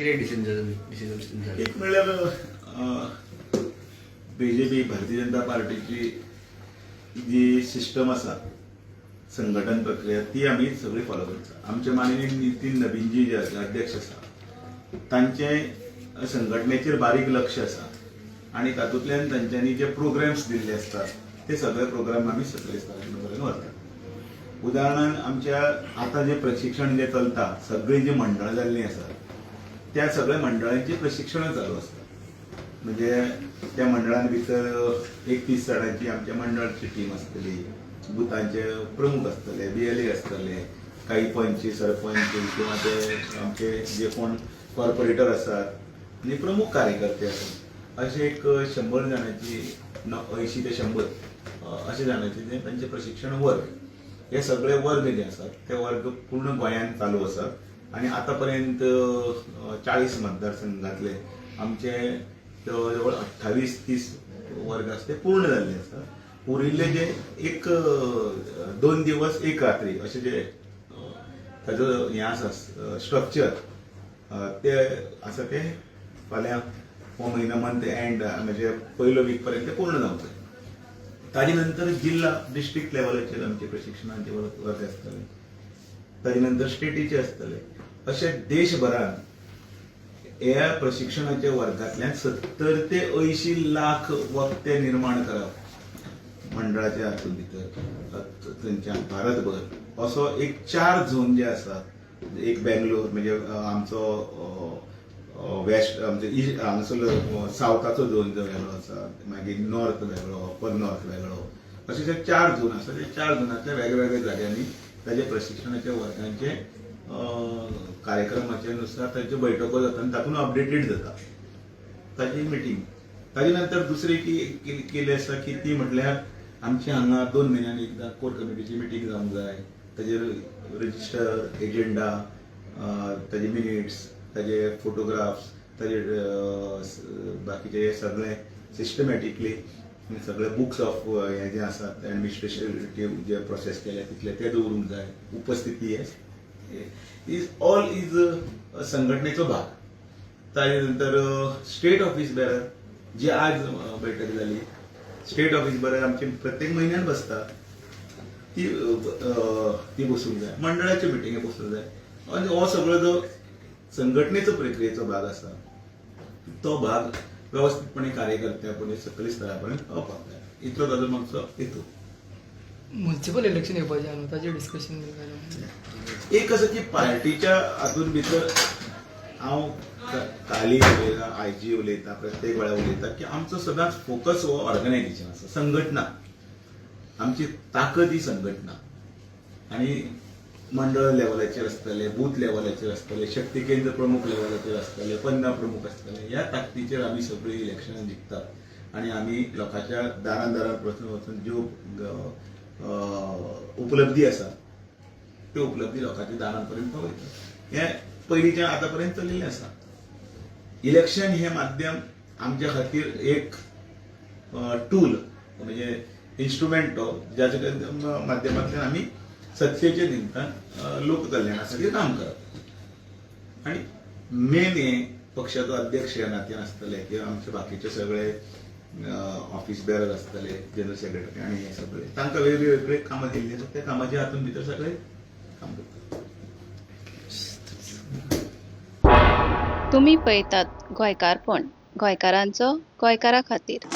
कितें decision decision जालें? एक म्हणल्यार बीजेपी, भारतीय जनता पार्टीची जी सिस्टम आसा, संघटन प्रक्रिया, ती आमी सगळी फॉलो करता. आमचे माननीय नितीन नबीनजी जे अध्यक्ष आसा, तांचे संघटनेचेर बारीक लक्ष आसा आनी तातूंतल्यान तांच्यांनी जे प्रोग्राम्स दिल्ले आसतात, ते सगळे प्रोग्राम आमी सगळे स्तरां व्हरतात. उदाहरणान, आमच्या आतां जे प्रशिक्षण जे चलता, सगळीं जी मंडळां जाल्लीं आसात, त्या सगळ्या मंडळांची प्रशिक्षणां चालू आसतात. म्हणजे त्या मंडळां भितर 31 जाणांची आमच्या मंडळाची टीम आसतली, बुथांचे प्रमुख आसतले, बीएलए आसतले, काही पंच, सरपंच किंवा ते आमचे जे कोण कॉर्पोरेटर आसात आनी प्रमुख कार्यकर्ते आसात, अशे एक 100 जाणांची, 80 ते 100 अशे जाणांचे ते तांचे प्रशिक्षण वर्ग. हे सगळे वर्ग जे आसात, ते वर्ग पूर्ण गोंयांत चालू आसात आनी आतां पर्यंत 40 मतदारसंघातले आमचे जवळ जवळ 28-30 वर्ग आसा, ते पूर्ण जाल्ले आसात. उरिल्ले जे एक 2 दिवस 1 रात्री अशे जे ताजो हें आसा, स्ट्रक्चर ते आसा, ते फाल्यां हो म्हयनो, मंथ एंड म्हणजे पयलो वीक पर्यंत ते पूर्ण जावंक जाय. ताजे नंतर जिल्हा, डिस्ट्रिक्ट लेवलाचेर आमचे प्रशिक्षणाचे वर्ग आसतले, ताजे नंतर स्टेटीचे आसतले. अशे देशभरात ह्या प्रशिक्षणाच्या वर्गांतल्यान 70 ते 80 लाख वक्ते निर्माण करप मंडळाच्या हातूंत भितर थंयच्यान भारतभर असो एक चार झोन जे आसा, एक बेंगलोर, म्हणजे आमचो वेस्ट, आमचो इस्ट, हांगासरलो सावथाचो झोन जो वेगळो आसा, मागीर नॉर्थ वेगळो, अप्पर नॉर्थ वेगळो, अशे जे चार झोन आसा, ते चार झोनांतल्या वेगवेगळ्या जाग्यांनी ताजे प्रशिक्षणाच्या वर्गांचे कार्यक्रमाच्या नुसार तांच्यो बैठको जाता आनी तातूंत अपडेटेड जाता ताजी मिटींग. ताजे नंतर दुसरी की केली आसा की ती म्हटल्यार आमची हांगा 2 म्हयन्यांनी एकदां कोर कमिटीची मिटींग जावंक जाय. ताजेर रजिस्टर, एजेंडा, ताजे मिनिट्स, ताजे फोटोग्राफ्स, ताजे बाकीचे सगळे सिस्टमॅटिकली सगळे बुक्स ऑफ हे जे आसात, ऍडमिनिस्ट्रेटिव्ह जे प्रोसेस केले तितले ते दवरूंक जाय. उपस्थिती is all is संघटनेचो भाग. ताजे नंतर स्टेट ऑफिस बेरर जी आज बैठक जाली, स्टेट ऑफिस बेरर आमची प्रत्येक म्हयन्यान बसता, ती ती बसूंक जाय, मंडळाच्यो मिटिंगे बसूंक जाय आनी हो सगळो जो संघटनेचो प्रक्रियेचो भाग आसा, तो भाग व्यवस्थितपणे कार्यकर्त्या पर्यंत, सकयल स्तरा पर्यंत पावपाक जाय. इतलो ताजो मातसो हेतू. म्युन्सिपल इलेक्शन येवपाचें न्हू, ताजेर डिस्कशन बी काय? एक आसा की पार्टीच्या हातून भितर हांव काली उलयता, आयजी उलयता, प्रत्येक वेळा उलयता की आमचो सदांच फोकस हो ऑर्गनायझेशन आसा, संघटना. आमची ताकद ही संघटना आनी मंडळ लेवलाचेर आसतले, बूथ लेवलाचेर आसतले, शक्ती केंद्र प्रमुख लेवलाचेर आसतले, पन्ना प्रमुख आसतले. ह्या ताकदीचेर आमी सगळीं इलेक्शनां जिखतात आनी आमी लोकांच्या दारान दारान वचून वचून ज्यो उपलब्धी आसा, त्यो उपलब्धी लोकांच्या दारां पर्यंत पावयतात. हें पयलींच्यान आतां पर्यंत चलिल्लें आसा. इलेक्शन हें माध्यम आमच्या खातीर एक टूल, म्हणजे इन्स्ट्रुमेंट तो, ज्याच्या माध्यमांतल्यान आमी सत्तेच्या निमतान लोककल्याणा खातीर काम करप. आनी मेन हे पक्षाचो अध्यक्ष ह्या नात्यान आसतले किंवा आमचे बाकीचे सगळे ऑफिस बेरर आसतले, जनरल सेक्रेटरी आनी हे सगळे, तांकां वेगळे वेगळे कामां दिल्ली आसा. त्या कामाच्या हातून भितर सगळे काम करतात. तुमी पळयतात गोंयकारपण, गोंयकारांचो गोंयकारा खातीर.